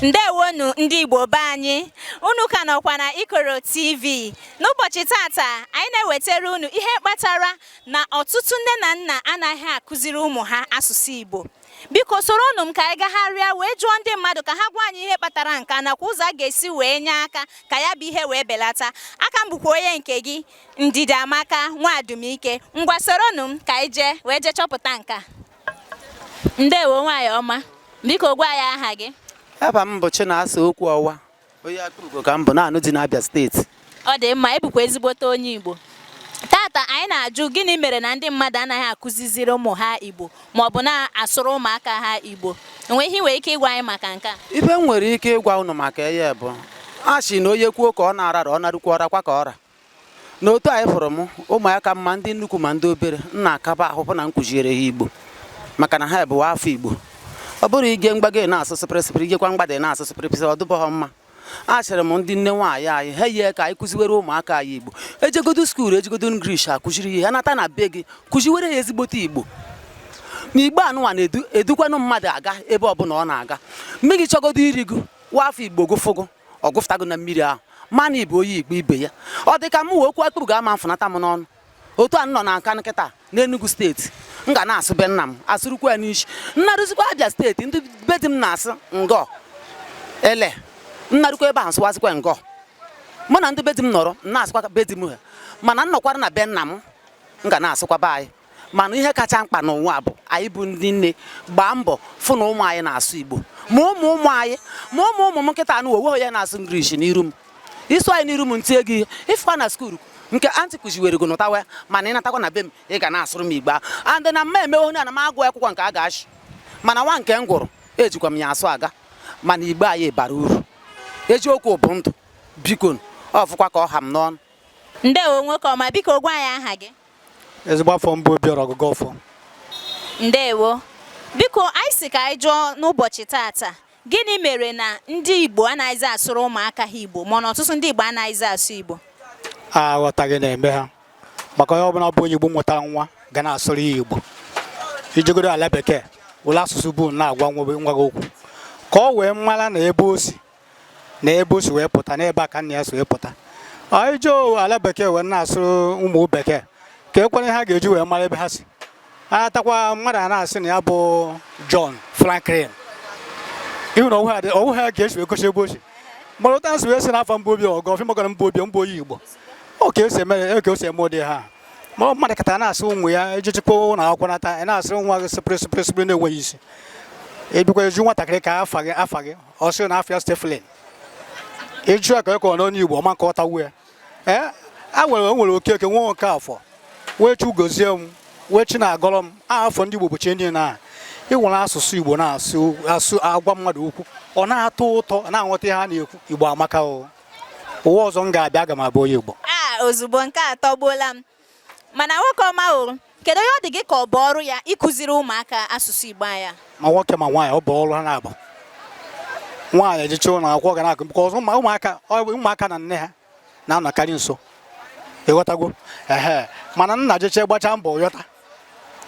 Ndewonu ndị Igbo be anyị, unu ka nọkwa na Ikoro TV. N'ụbọchị tata, anyị na-ewetara unu ihe kpatara na ọtụtụ nne na nna anaghị akụziri ụmụ ha asụsụ Igbo. Biko soronụ m ka anyị gagharịa wee jụọ ndị mmadụ ka ha gwa anyị ihe kpatara nke a nakwa ụzọ a ga-esi wee nye aka ka ya bụ ihe wee belata. Aka m bụkwa onye nke gị, Ndidi Amaka Nwadumike. Ngwa, soronụ m ka anyị jee wee jee chọpụta nke a. Ndewo, nwaanyị ọma. Biko gwa ya aha gị. Afa m bụ Chinasa Okwu Ọwa. Onye Akpugo ka m bụ, na-anụ di n'Abia Steeti. Ọ dị mma, ị bụkwa ezigbote onye Igbo. Tata anyị na-ajụ, gịnị mere na ndị mmadụ anaghị akụziziri ụmụ ha Igbo ma ọ bụ na-asụrụ ụmụaka ha Igbo? Enwe ihe ị nwere ike ịgwa anyị maka nke a? Ife m nwere ike ịgwa unu maka ya bụ, a sị na onye kwuo ka ọ na-arara, ọ narukwa ọra kwa ka ọra. N'otu anyị fụrụ m ụmụaka m, ma ndị nnukwu ma ndị obere, m na-akaba ahụhụ na m kụziere ha Igbo, maka na ha bụ afọ Igbo. Ọ bụrụ ige mgbago na-asụ sịpịrị sịpịrị, igekwa mgbada na-asụ sịpịrị sịpịrị, ọ dụbọghọ mma. Achịrị m ndị nne nwaanyị anyị ha yie ka anyị kụziwere ụmụaka anyị Igbo. Ejegodu school, ejegodu English, akụziri ha, nata na be gị, kụziwere ha ezigbote Igbo. Na Igbo anụnwa na-edukwanụ mmadụ aga ebe ọbụla ọ na-aga. Mmiri chọgodo irigo wa afọ Igbo gụfụgụ, ọ gụfụtago na mmiri ahụ, mana ịbụ onye Igbo ibe ya. Ọ dị ka m wee okwu Akpugo ama mfụnata m n'ọnụ. Otu a nọ na nka nkịta n'Enugu Steeti, m ga na-asụ be nna m, asụrụkwa ya n'isi. Nnarụzikwa Abia Steeti, ndị be di m na-asụ ngọ ele, nnarụkwa ebe ahụ nsụwazikwa ngọ. Mụ na ndị be di m nọrọ, m na-asụkwa be di m ha, mana m nọkwara na be nna m, m ga na-asụkwa be anyị. Mana ihe kacha mkpa n'ụwa bụ anyị bụ ndị nne gbaa mbọ fụ na ụmụ anyị na-asụ Igbo, ma ụmụ ụmụ anyị, ma ụmụ ụmụ m. Nkịta anụ onwe ya na-asụ English n'iru m, ịsụ anyị n'iru m, ntie gị ihe. Ịfụkwa na school nke aunty kụziwere gị nụtawa, mana ị natakwa na be m, ị ga na-asụrụ m Igbo ahụ. And na mma emewe onye ana m agụ akwụkwọ nke a ga-achị, mana nwa nke m gụrụ, ejikwa m ya asụ aga. Mana Igbo anyị bara uru, eziokwu bụ ndụ. Biko, ọ fụkwa ka ọ ha m n'ọnụ. Ndewo, nwoke ọma. Biko gwa anyị aha gị. Ezigbo afa m bụ Obiọra Ọgụgụ Ọfọ. Ndewo. Biko, anyị si ka anyị jụọ n'ụbọchị tata, gịnị mere na ndị Igbo anaghịzi asụrụ ụmụaka ha Igbo, mana ọtụtụ ndị Igbo anaghịzi asụ Igbo? A aghọtaghị na-eme ha, maka onye ọbụla bụ onye Igbo mụtara nwa ga na-asụrụ ya Igbo. Ijegodo ala bekee, were asụsụ bụ na-agwa nwa nwa gị okwu ka ọ wee mara na ebe o si na ebe o si wee pụta, n'ebe a ka nna ya si wee pụta. Anyị jee ala bekee wee na-asụrụ ụmụ bekee, ka ekwere ha ga-eji wee mara ebe ha si atakwa. Mmadụ a na-asị na ya bụ John Franklin, ịhụ na ọwụ ha ka esi wee gosi ebe o si. Mana ụta nsị wee sị na afọ mbụ Obi ọgọ ọfị maka na mbụ Obi mbụ onye Igbo, ọ ka esi eme, ka o si eme ụdị ha. Ma mmadụ kata na-asị ụmụ ya ejechekwa ụlọ akwụkwọ nata, ị na-asịrị nwa gị sịpịrị sịpịrị sịpịrị na-enweghị isi. Ebikwa eju nwatakịrị ka afa gị, afa gị, ọ sị na afọ ya Stephen. Ịjụ ya ka ọ kọrọ n'onye Igbo ọma nke ọtawu ya. Ee, a nwere, o nwere Okeke, nwee Okafọ, wee chi gozie m, wee chi na-agọrọ m. Afọ ndị Igbo bụ chi niile a. Ị nwere asụsụ Igbo na-asụ asụ, agwa mmadụ okwu, ọ na-atọ ụtọ, ọ na-aghọta ihe a na-ekwu. Igbo amaka o. Ụwa ọzọ m ga-abịa, aga m abụ onye Igbo. A ozugbo nke a tọgbuola m. Mana nwoke ọma o, kedu onye ọ dị gị ka ọ bụ ọrụ ya ịkụziri ụmụaka asụsụ Igbo anyị a? Ma nwoke ma nwaanyị, ọ bụ ọrụ ha na-abụ. Nwaanyị ejicha ụlọ akwụkwọ ga na-akụ, because ụmụaka, ụmụaka na nne ha na-anọkarị nso, ịghọtago? Ehe, mana nna jeche gbachaa mbọ yọta,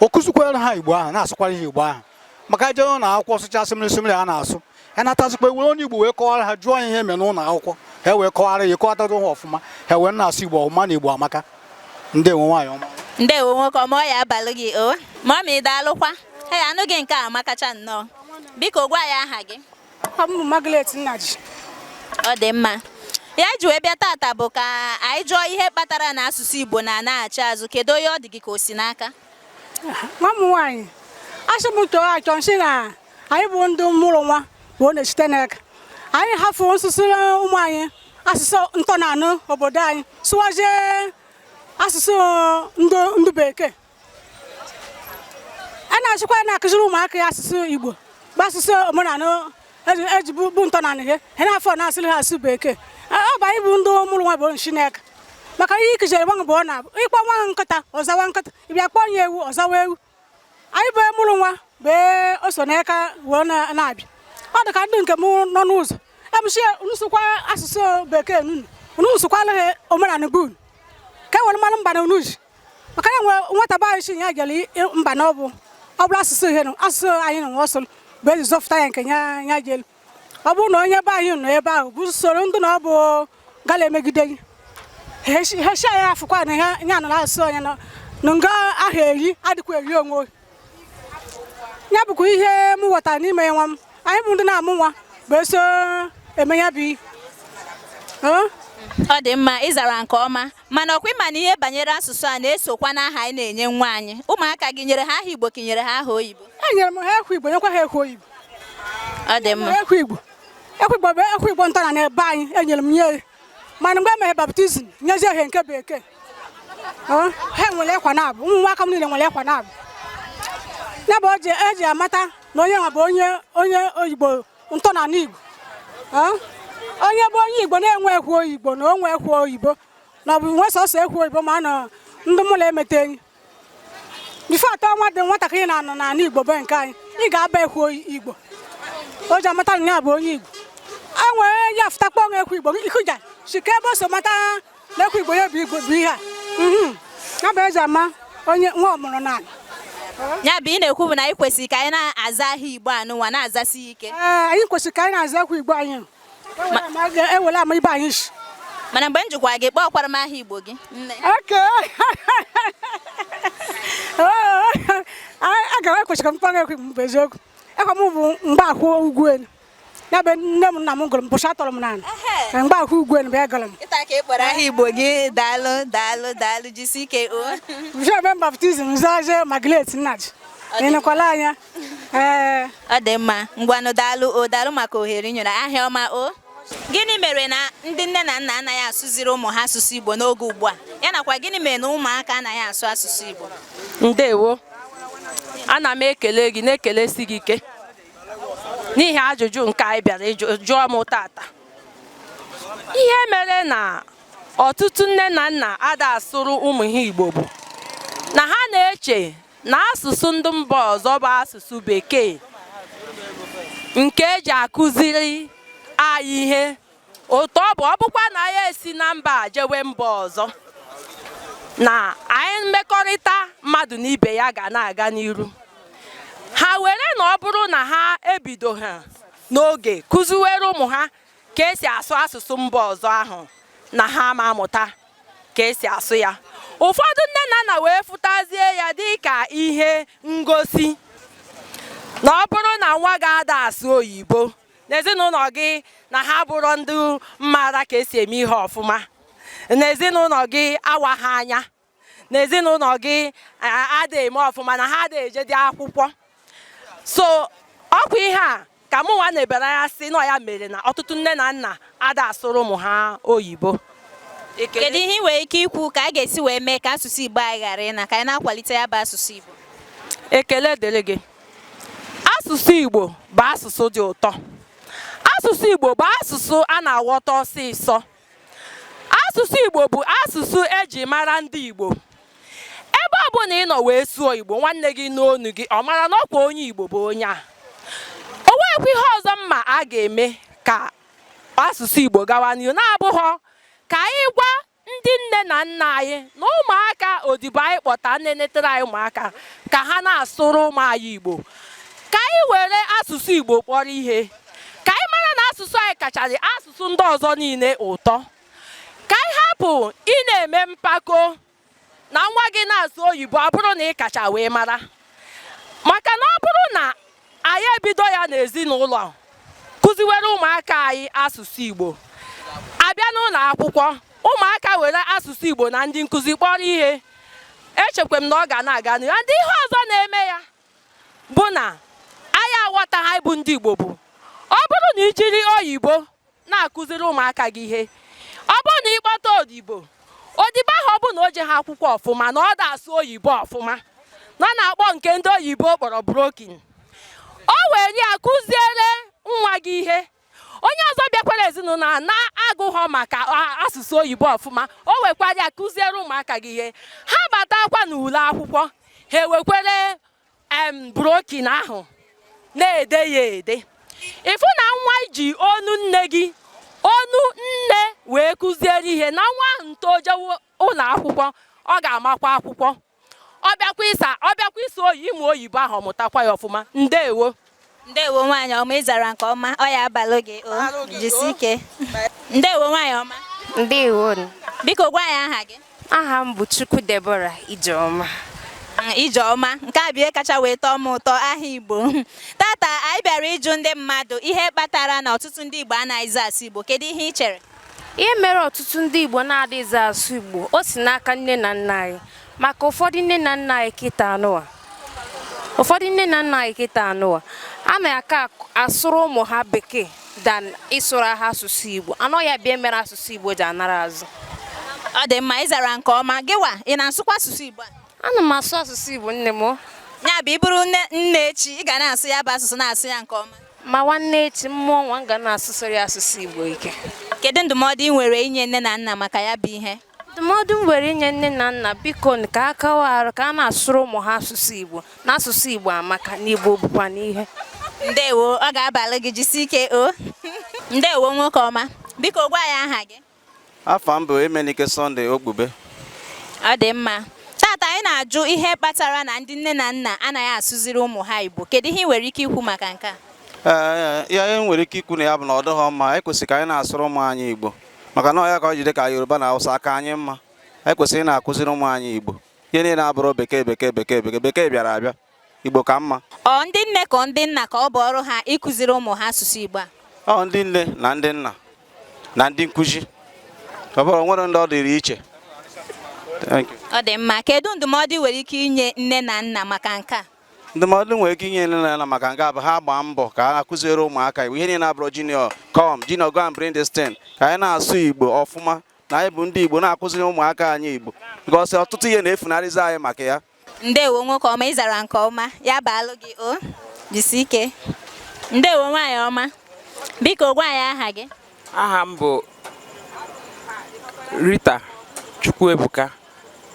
o kụzikwara ha Igbo ahụ, na-asụkwara ha Igbo ahụ, maka eje ụlọ akwụkwọ sụcha sịmịrị sịmịrị a na-asụ ya, natazikwa, ewere onye Igbo wee kọwara ha, jụọ ya ihe eme n'ụlọ akwụkwọ, ha wee kọwara ya, kọwatara ha ọfụma, ha wee na-asụ Igbo ọfụma. Na Igbo amaka. Ndị enwe nwaanyị ọma. Ndewo, nwoke ọma. Ọ ya abalị gị o. Mummy, daalụkwa. Ee, anụ gị nke a amakacha nnọọ. Biko gwa ya aha gị. Ọ bụ Margaret Nnaji. Ọ dị mma. Ya ji wee bịa tata bụ ka anyị jụọ ihe kpatara na asụsụ Igbo na-anaghachi azụ. Kedu onye ọ dị gị ka o si n'aka? Nwa m nwaanyị, asị m tọọ achọ nsị na anyị bụ ndị mụrụ nwa bụ ọ na-esite n'aka anyị hafụ nsụsụ ụmụ anyị, asụsụ ntọnanụ obodo anyị, sụwazie asụsụ ndị bekee. A na-achịkwa na-akụziri ụmụaka ya asụsụ Igbo bụ asụsụ omenala eji bụ ntọnanị ha, ha na-afọ na-asịrị ha asụ bekee. Ọ bụ anyị bụ ndị mụrụ nwa bụ Chineke, maka ihe ikụziri nwa bụ ọ na-abụ ịkpọ nwa nkịta, ọzawa nkịta, ịbịa kpọọ ya ewu, ọzawa ewu. Anyị bụ mụrụ nwa bụ o so n'aka wee na-abịa. Ọ dị ka ndị nke m nọ n'ụzọ emụchi nsụkwa asụsụ bekee nunu, unu sụkwala ha omenala bụ unu ka e were mmanụ mba na unu ji. Maka na enwe nwata be anyị si ya jere mba na ọ bụ ọ bụrụ asụsụ ihe nụ, asụsụ anyị nụ ọsụlụ bụ eji zọfụta ya nke ya ya jelu. Ọ bụrụ na onye be anyị nọ ebe ahụ bụ soro ndị na ọ bụ gala emegide gị, ha si anyị afụkwa na ha ya nọ asụsụ onye nọ na nga ahụ eri adịkwa eri onwe ya. Bụkwa ihe m ghọtara n'ime ya. Nwa m, anyị bụ ndị na-amụ nwa bụ eso eme ya bụ ihe. Ọ dị mma, ịzara nke ọma, mana ọkwa ịma na ihe banyere asụsụ a na-esokwa n'aha anyị na-enye nwa anyị. Ụmụaka gị, nyere ha aha Igbo ka i nyere ha aha oyibo? Enyere m ha ekwu Igbo, nyekwa ha ekwu oyibo. Ọ dị mma. Ekwu Igbo, ekwu Igbo bụ ekwu Igbo ntọala na ebe anyị enyere m nye, mana mgbe e mere baptism, nyezie ha nke bekee. Ha nwere ekwa na-abụ. Ụmụ nwaka m niile nwere ekwa na-abụ. Ya bụ o ji eji amata na onye nwa bụ onye onye Igbo ntọala Igbo. Onye bụ onye Igbo na-enwe ekwu oyibo na onwe ekwu oyibo na ọ bụ nwe sọsọ ekwu oyibo, ma na ndị mụlọ emete enyi before atọ nwa dị nwatakịrị na-anọ n'ala Igbo be nke anyị, ị ga-aba ekwu Igbo o ji amata na ya bụ onye Igbo. E nwere ya afụtakpọ ọnwa ekwu Igbo ikuja si ka ebe o so mata na ekwu Igbo ya bụ Igbo bụ ihe a. Ya bụ eji ama onye nwa ọmụrụ naanị. Ya bụ ị na-ekwu bụ na anyị kwesịrị ka anyị na-aza aha Igbo anụnwa, na-azasi ya ike. Ee, anyị kwesịrị ka anyị na-aza ekwu Igbo anyị, ewere ama ibe anyị si. Mana mgbe m jụkwa gị, kpọọkwara m aha Igbo gị, nne. Oke aga m ekwesịrị ka m kpọọ ekwu Igbo m bụ eziokwu. Ekwa m bụ Mgbakwụ Ugwu Elu. Ya bụ nne m nna m gụrụ m, bụcha tọrọ m n'ala. Mgbakwụ Ugwu Elu bụ ya gụrụ m. Ịta ka ị kpọrọ aha Igbo gị. Daalụ, daalụ, daalụ, jisi ike o. Bụcha eme baptism zaje Maglet Nnaji ịnụkwala anya. Ee. Ọ dị mma, ngwanụ, daalụ o, daalụ maka ohere ị nyere. Ahịa ọma o. Gịnị mere na ndị nne na nna anaghị asụziri ụmụ ha asụsụ Igbo n'oge ugbu a? Ya nakwa gịnị mere na ụmụaka anaghị asụ asụsụ Igbo? Ndewo, ana m ekele gị, na-ekelesi gị ike n'ihi ajụjụ nke anyị bịara ịjụ jụọ m tata. Ihe mere na ọtụtụ nne na nna ada asụrụ ụmụ ha Igbo bụ na ha na-eche na asụsụ ndị mba ọzọ bụ asụsụ bekee nke eji akụziri anyị ihe ụtọ bụ ọ bụkwa na anyị esi na mba a jewe mba ọzọ na anyị mmekọrịta mmadụ na ibe ya ga na-aga n'iru. Ha were na ọ bụrụ na ha ebido ha n'oge kụziwere ụmụ ha ka esi asụ asụsụ mba ọzọ ahụ, na ha ma amụta ka esi asụ ya. Ụfọdụ nne na nna wee fụtazie ya dị ka ihe ngosi na ọ bụrụ na nwa ga-ada asụ oyibo n'ezinụlọ gị, na ha bụrụ ndị mara ka esi eme ihe ọfụma n'ezinụlọ gị, awa ha anya n'ezinụlọ gị ada eme ọfụma, na ha ada eje dị akwụkwọ. So ọkwa ihe a ka mụ nwa na-ebere anya sị nọ ya mere na ọtụtụ nne na nna ada asụrụ ụmụ ha oyibo. Kedu ihe ị nwere ike ikwu ka a ga-esi wee mee ka asụsụ Igbo anyị ghara ịna, ka anyị na-akwalite ya bụ asụsụ Igbo? Ekele dịrị gị. Asụsụ Igbo bụ asụsụ dị ụtọ. Asụsụ Igbo bụ asụsụ a na-aghọta ọsịsọ. Asụsụ Igbo bụ asụsụ eji mara ndị Igbo. Ebe ọbụla ị nọ wee sụọ Igbo, nwanne gị n'onu gị, ọ mara na ọkwa onye Igbo bụ onye a. O nweghịkwa ihe ọzọ mma a ga-eme ka asụsụ Igbo gawa n'ihu na-abụghọ ka anyị gwa ndị nne na nna anyị na ụmụaka odibo anyị kpọta nne netere anyị ụmụaka ka ha na-asụrụ ụmụ anyị Igbo, ka anyị were asụsụ Igbo kpọrọ ihe, ka anyị mara na asụsụ anyị kachasị asụsụ ndị ọzọ niile ụtọ, ka anyị hapụ ị na-eme mpako na nwa gị na-asụ oyibo ọ bụrụ na ị kacha wee mara. Maka na ọ bụrụ na anyị ebido ya n'ezinụlọ kụziwere ụmụaka anyị asụsụ Igbo, abịa n'ụlọ akwụkwọ, ụmụaka were asụsụ Igbo na ndị nkụzi kpọrọ ihe, echekwa m na ọ ga na-aga n'ihu. Ndị ihe ọzọ na-eme ya bụ na anyị aghọtaghị bụ ndị Igbo bụ ọ bụrụ na i jiri oyibo na-akụziri ụmụaka gị ihe, ọ bụrụ na ịkpọta odibo, odibo ahụ ọ bụ na o je ha akwụkwọ ọfụma, na ọ da-asụ oyibo ọfụma, na ọ na-akpọ nke ndị oyibo kpọrọ broken, o were ya kụziere nwa gị ihe. Onye ọzọ bịakwara ezinụlọ a na-agụghọ maka asụsụ oyibo ọfụma, o wekwara ya kụziere ụmụaka gị ihe. Ha batakwa n'ule akwụkwọ, ha ewekwere broken ahụ na-ede ya ede. Ịfụ na nwa ji onu nne gị, onu nne wee kụziere ihe, na nwa ahụ ntojewo ụlọ akwụkwọ, ọ ga-amakwa akwụkwọ. Ọ bịakwa ịsa, ọ bịakwa ịsụ oyi, ịmụ oyibo ahụ, ọ mụtakwa ya ọfụma. Ndewo. Ndewo, nwaanyị ọma, ị zara nke ọma. Ọ ya abalị gị o, jisi ike. Ndewo, nwaanyị ọma. Ndewo. Biko gwa anyị aha gị. Aha m bụ Chukwu Deborah Ijeọma. Ijeọma, nke a bụ ihe kacha wee tọọ m ụtọ, aha Igbo. Tata anyị bịara ịjụ ndị mmadụ ihe kpatara na ọtụtụ ndị Igbo anaghịzi asụ Igbo. Kedu ihe ị chere? Ihe mere ọtụtụ ndị Igbo na-adịghịzi asụ Igbo, o si n'aka nne na nna anyị, maka ụfọdụ nne na nna anyị kịta anụwa. Ụfọdụ nne na nna anyị kịta anụwa a na-aka asụrụ ụmụ ha bekee than ịsụrụ ha asụsụ Igbo. Anọ ya bịa mere asụsụ Igbo ji anara azụ. Ọ dị mma, ị zara nke ọma. Gịwa, ị na-asụkwa asụsụ Igbo a? Ana m asụ asụsụ Igbo, nne m. Ya bụ, ị bụrụ nne nne echi, ị ga na-asụ ya bụ asụsụ, na-asụ ya nke ọma? Ma nwanne echi, mmụọ nwa m ga na-asụsụrụ ya asụsụ Igbo ike. Kedu ndụmọdụ ị nwere inye nne na nna maka ya bụ ihe? Ndụmọdụ m nwere inye nne na nna, biko, ka a kawa arụ ka a na-asụrụ ụmụ ha asụsụ Igbo, na asụsụ Igbo amaka, na Igbo bụkwa n'ihe. Ndewo, ọ ga-abalị gị, jisi ike o. Ndewo, nwoke ọma, biko gwa ya aha gị. Afa m bụ Emenike Sunday Ogbube. Ọ dị mma. Tata anyị na-ajụ ihe kpatara na ndị nne na nna anaghị asụziri ụmụ ha Igbo. Kedu ihe ị nwere ike ikwu maka nke a? Ee, ya e nwere ike ikwu na ya bụ na ọ dịghọ mma. Anyị kwesịrị ka anyị na-asụrụ ụmụ anyị Igbo, maka na ọ ya ka ọ jide ka Yoruba na Hausa aka anyị mma. Anyị kwesịrị ị na-akụziri ụmụ anyị Igbo. Ihe niile abụrụ bekee, bekee, bekee, bekee. Bekee bịara abịa, Igbo ka mma. Ọ ndị nne ka ọ ndị nna ka ọ bụ ọrụ ha ịkụziri ụmụ ha asụsụ Igbo a? Ọ ndị nne na ndị nna na ndị nkụzi. Ọ bụrụ nwere ndị ọ dịrị iche. Thank you. Ọ dị mma. Kedu ndụmọdụ ị nwere ike inye nne na nna maka nke a? Ndụmọdụ nwere ike inye nne na nna maka nke a bụ ha gbaa mbọ ka a kụziere ụmụaka Igbo. Ihe niile abụrụ "Junior, come, Junior, go and bring this thing." Ka anyị na-asụ Igbo ọfụma, na anyị bụ ndị Igbo, na-akụziri ụmụaka anyị Igbo, because ọtụtụ ihe na-efunarịzi anyị maka ya. Ndewo, nwoke ọma, ị zara nke ọma. Ya baalụ gị o, jisi ike. Ndewo, nwaanyị ọma, biko gwa anyị aha gị. Aha m bụ Rita Chukwuebuka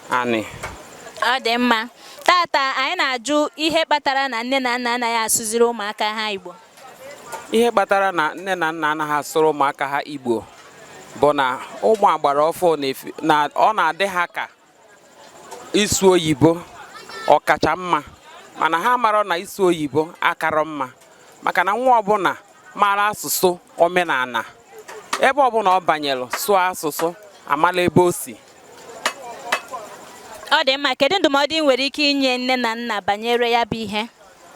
Ani. Ọ dị mma. Tata anyị na-ajụ ihe kpatara na nne na nna anaghị asụziri ụmụaka ha Igbo. Ihe kpatara na nne na nna anaghị asụrụ ụmụaka ha Igbo bụ na ụmụ agbara ọfụ na ọ na-adị ha ka ịsụ oyibo ọkacha mma, mana ha marọ na ịsụ oyibo akarọ mma, maka na nwa ọbụla mara asụsụ omenala, ebe ọbụla ọ banyere sụọ asụsụ, amala ebe o si. Ọ dị mma. Kedu ndụmọdụ ị nwere ike inye nne na nna banyere ya bụ ihe?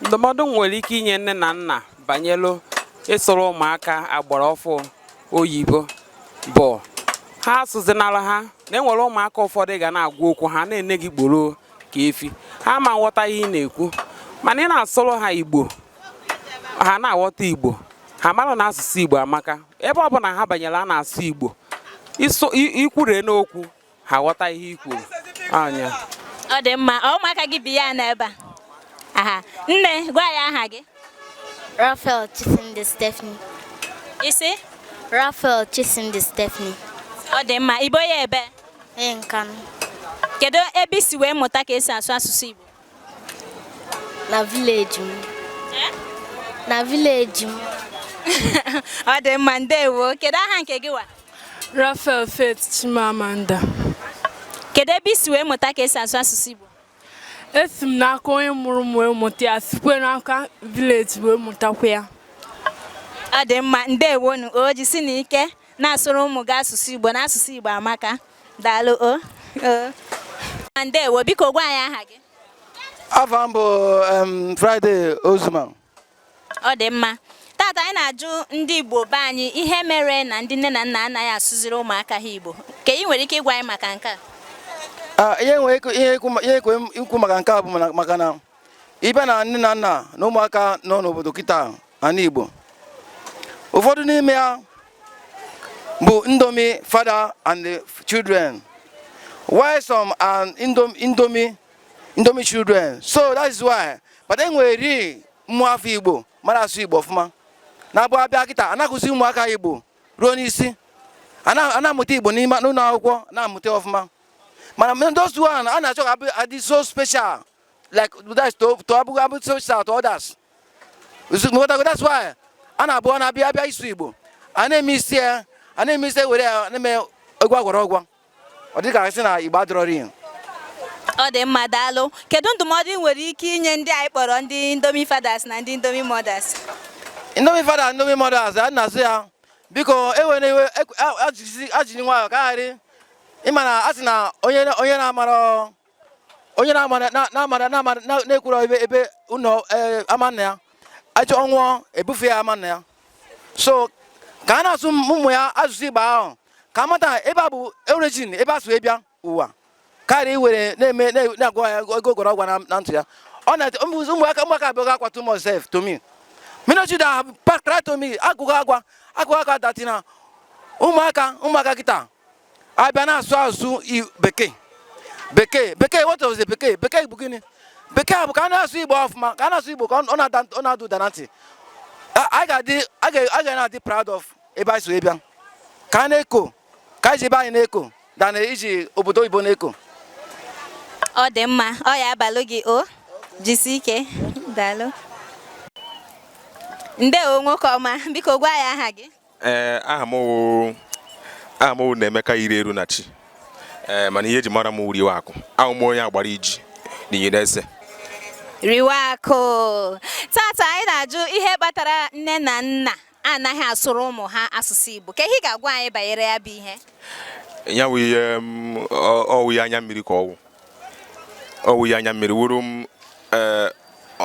Ndụmọdụ m nwere ike inye nne na nna banyere ịsụrụ ụmụaka agbara ọfụ oyibo bụ ha asụzinara ha, na enwere ụmụaka ụfọdụ ga na-agwa okwu, ha na-ene gị gboro ka efi, ha ma nghọta ihe ị na-ekwu. Mana ị na-asụrụ ha Igbo, ha na-aghọta Igbo, ha mara na asụsụ Igbo amaka. Ebe ọbụla ha banyere a na-asụ Igbo, ikwure n'okwu, ha ghọta ihe i kwuru anya. Ọ dị mma. Ọ ụmụaka gị bi ya n'ebe a? Aha nne, gwa ya aha gị. Raphael Chisimdi Stephanie. Isi? Raphael Chisimdi Stephanie. Ọ dị mma. Ibo ya ebe? Onye Nkanụ. Kedu ebe i si wee mụta ka esi asụ asụsụ Igbo? Na village m. Na village m. Ọ dị mma, ndewo. Kedu aha nke gị wa? Raphael Faith Chimamanda. Kedu ebe i si wee mụta ka esi asụ asụsụ Igbo? Esi m n'aka onye mụrụ m wee mụta ya, sikwe n'aka village wee mụtakwa ya. Ọ dị mma, ndewonu o. Jisi na ike na-asụrụ ụmụ gị asụsụ Igbo, na asụsụ Igbo amaka. Daalụ o o. Ndewo, biko gwa anyị aha gị. Afa m bụ Friday Ozuma. Ọ dị mma. Tata anyị na-ajụ ndị Igbo be anyị ihe mere na ndị nne na nna anaghị asụziri ụmụaka ha Igbo. Ka ị nwere ike ịgwa anyị maka nke a? Ah, ihe nwere ihe ikwu maka nke a bụ maka na ịbịa na nne na nna na ụmụaka nọ n'obodo kịta ana Igbo, ụfọdụ n'ime ya bụ indomie father and the children, while some are indomie children. So that is why. But e nwere ri mmụọ afọ Igbo mara asụ Igbo ọfụma na-abụ abịa kịta anakụzi ụmụaka Igbo ruo n'isi, a na-amụta Igbo n'ime n'ụlọ akwụkwọ, na-amụta ọfụma. Mana those one a na-achọ ka adị so special, like that's to abụ so special to others. That's why a na-abụ ọ na-abịa abịa ịsụ Igbo, a na-eme isi ya, a na-eme isi were ya na-eme egwu agwọrọ ọgwọ, ọ dị ka asị na Igbo adịrọrị. Ọ dị mma, daalụ. Kedu ndụmọdụ ị nwere ike inye ndị anyị kpọrọ ndị Indomie fathers na ndị Indomie mothers? Indomie father, Indomie mothers, a na-asị ya biko ewena iwe, ajiri nwayọ ka ghara ịma na a sị na onye na-amara onye na-amara na-amara na-amara na-ekwuro ebe ụlọ ama nna ya ajọ ọnwụọ ebufe ya ama nna ya. So ka a na-asụ ụmụ ya asụsụ Igbo ahụ ka a mata ebe a bụ origin, ebe a so bịa ụwa, karịa iwere na-eme na-agwa ya ego gwara ọgwa na ntị ya. Ọ na ụmụaka abịaghị akwa too much sef to me. Many children have cried to me, agụgụ agwa agụgụ akwa dati na ụmụaka kịta abịa na-asụ asụsụ bekee bekee bekee. What was the bekee bekee bụ gịnị? Bekee bụ ka a na-asụ Igbo ọfụma, ka a na-asụ Igbo ka ọ na-ada ụda na ntị. A ga na-adị proud of ebe anyị so bịa, ka a na-eko ka anyị ji ebe anyị na-eko dana iji obodo oyibo na-eko. Ọ dị mma, ọ ya abalụ gị o, jisi ike, daalụ. Ndewo nwoke ọma, biko gwa ya aha gị. Ee, aha m wụ na-Emeka yiri eru na chi. Ee, mana ihe eji mara m wụ Riwe Akụ. Ahụ m onye agbara iji n'inyere eze. Riwe Akụ, tata anyị na-ajụ ihe kpatara nne na nna anaghị asụrụ ụmụ ha asụsụ Igbo. Ka ihe ị ga-agwa anyị banyere ya bụ ihe? Ya wụ ihe ọwụ ya anya mmiri ka ọwụ. Ọwụ ya anya mmiri wuru m. Ee,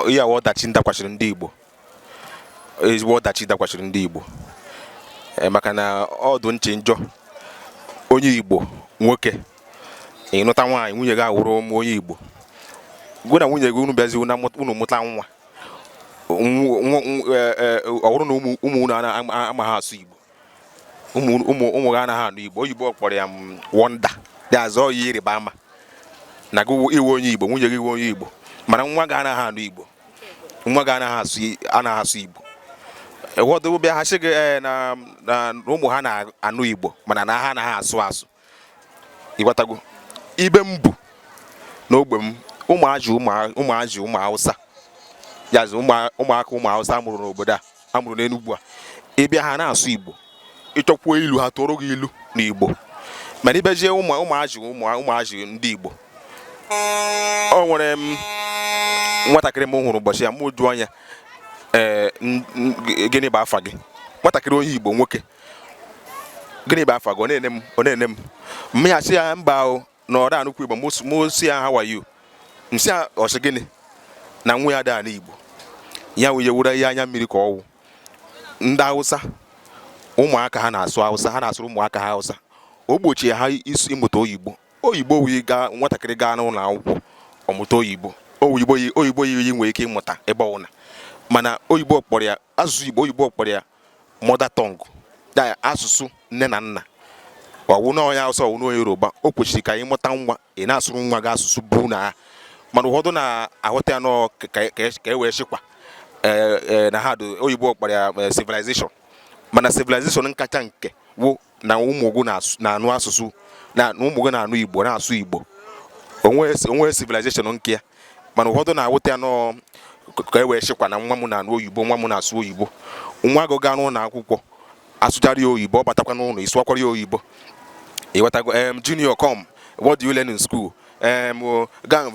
ihe awa ọdachi dakwasịrị ndị Igbo. Ezigbo ọdachi dakwasịrị ndị Igbo. Maka na ọdụ nche njọ onye Igbo nwoke ịnụta nwaanyị, nwunye gị awụrụ m onye Igbo, gụ na nwunye gị unu bịazi unu mụta nwa, ọ bụrụ na ụmụ unu amaghị asụ Igbo, ụmụ gị anaghị anụ Igbo. Oyibo kpọrọ ya wonder, dị azụ ya ịrịba ama na gị iwe onye Igbo, nwunye gị iwe onye Igbo, mana nwa gị anaghị anụ Igbo, nwa gị anaghị asụ Igbo. Ụfọdụ bịa ha sị gị na ụmụ ha na-anụ Igbo mana na ha anaghị asụ asụ. Ịghọtago? Ibe m bụ n'ogbe m, ụmụazị ụmụ Hausa, yazi ụmụaka ụmụ Hausa amụrụ n'obodo a, amụrụ n'Enugwu a, ịbịa ha na-asụ Igbo, ịchọkwuo ilu ha tụrụ gị ilu n'Igbo. Mana ịbịazie ụmụazị ndị Igbo, o nwere m nwatakịrị m hụrụ ụbọchị ya, m jụọ anya, ee, gịnị bụ afa gị? Nwatakịrị onye Igbo nwoke, gịnị bụ afa gị? Ọ na-ene m m ya sị ya mba o, na ọ anụkwu Igbo. Mụ sị ya how are you? M sị ya ọ sị gịnị? Na nwa ya dị Igbo. Ya wụ ihe were ihe anya mmiri ka ọ wụ. Ndị Hausa ụmụaka ha na-asụ Hausa, ha na-asụrụ ụmụaka ha Hausa. O gbochie ha ịmụta oyibo. Oyibo wụ gaa nwatakịrị gaa n'ụlọ akwụkwọ ọmụta oyibo. Oyibo yi nwere ike ịmụta ebe ọbụla, mana oyibo kpọrọ ya asụsụ Igbo, oyibo kpọrọ ya mother tongue, ya asụsụ nne na nna. Ọwụ na onye Hausa, ọwụ na onye Yoruba, o kwesịrị ka anyị mụta nwa ị na-asụrụ nwa gị asụsụ bụ na ha. Mana ụfọdụ na-aghọta ya nọọ ka e wee chịkwa na ha dị oyibo kpọrọ ya civilization, mana civilization kacha nke wụ na ụmụ gị na-anụ asụsụ, na ụmụ gị na-anụ Igbo, na-asụ Igbo. Onwe civilization nke ya. Mana ụfọdụ na-awụta ya nọọ ka e wee chịkwa na nwa m na-anụ oyibo, nwa m na-asụ oyibo. Nwa gị gaa n'ụlọ akwụkwọ asụchara ya oyibo, ọ batakwa n'ụlọ ịsụwakwara ya oyibo. Ịghọtago? Junior, come, what do you learn in school? Gang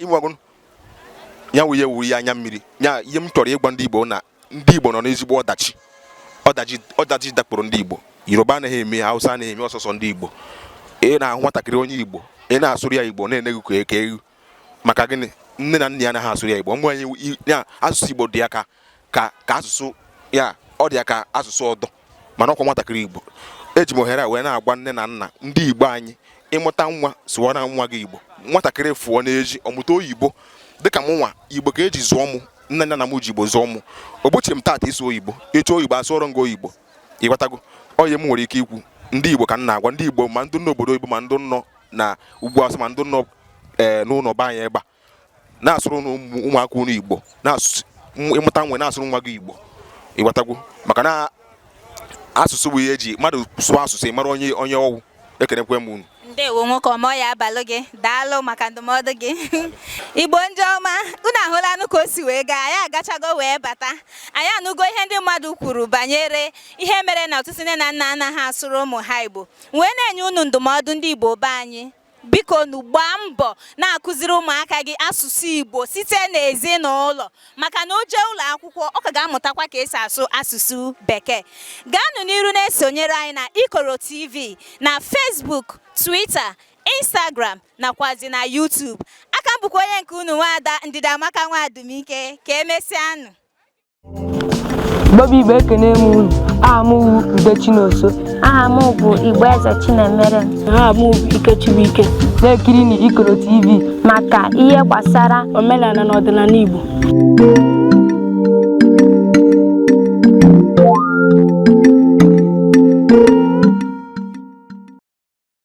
ịnwago ya wụ ihe wuru ya anya mmiri. Ya ihe m chọrọ ịgwa ndị Igbo na ndị Igbo nọ n'ezigbo ọdachi, ọdachi dakpụrụ ndị Igbo. Yoruba anaghị eme, Hausa anaghị eme, ọsọsọ ndị Igbo. Ị na-ahụ nwatakịrị onye Igbo, ị na-asụrụ ya Igbo, na-ene gị ka eke ewu. Maka gịnị? Nne na nna ya anaghị asụrụ ya Igbo. Mgbe anyị ya asụsụ Igbo dị ya ka ka asụsụ ya, ọ dị ya ka asụsụ ọdọ, mana ọkwa nwatakịrị Igbo. Eji m ohere a wee na-agwa nne na nna ndị Igbo anyị, ịmụta nwa, sụwara nwa gị Igbo. Nwatakịrị fụọ n'ezi ọmụta oyibo, dịka m nwa Igbo ka eji zụọ mụ, nne na nna m ji Igbo zụọ mụ, o gbochiri m taata ịsụ oyibo. Ịchọ oyibo, asụọrọ m gị oyibo. Ịghọtago? Onye m nwere ike ikwu, ndị Igbo ka m na-agwa, ndị Igbo ma ndị n'obodo oyibo, ma ndị nọ na ugwu Awụsa, ma ndị nọ n'ụlọ be anyị ebe a, na-asụrụ ụmụaka unu Igbo, ịmụta nwe na-asụrụ nwa gị Igbo. Ịghọtago? Maka na asụsụ bụ ihe eji mmadụ sụọ asụsụ, ị mara onye onye ọwụ. Ekenekwe m unu. Ndewo nwoke ọma, ọ ya abalụ gị, daalụ maka ndụmọdụ gị. Igbo ndị ọma, unu ahụlanụ ka o si wee gaa. Anyị agachago wee bata, anyị anụgo ihe ndị mmadụ kwuru banyere ihe mere na ọtụtụ nne na nna anaghị asụrụ ụmụ ha Igbo, wee na-enye unu ndụmọdụ. Ndị Igbo be anyị, Biko nu, gbaa mbọ na-akụziri ụmụaka gị asụsụ Igbo site n'ezinụlọ, maka na o jee ụlọ akwụkwọ, ọ ka ga-amụtakwa ka esi asụ asụsụ Bekee. Gaanụ n'iru na-esonyere anyị na Ikoro TV na Facebook, Twitter, Instagram nakwazi na YouTube. Aka m bụkwa onye nke unu, nwaada Ndịdamaka Nwadumike. Ka emesịanụ. Igbo bụ Igbo, ekene m unu. Aha m wụ Ude Chinonso. Aha m bụ Igbo Eze Chinemere. Aha m bụ Ikechibuike. Na-ekiri na Ikoro TV maka ihe gbasara omenala na ọdịnala Igbo.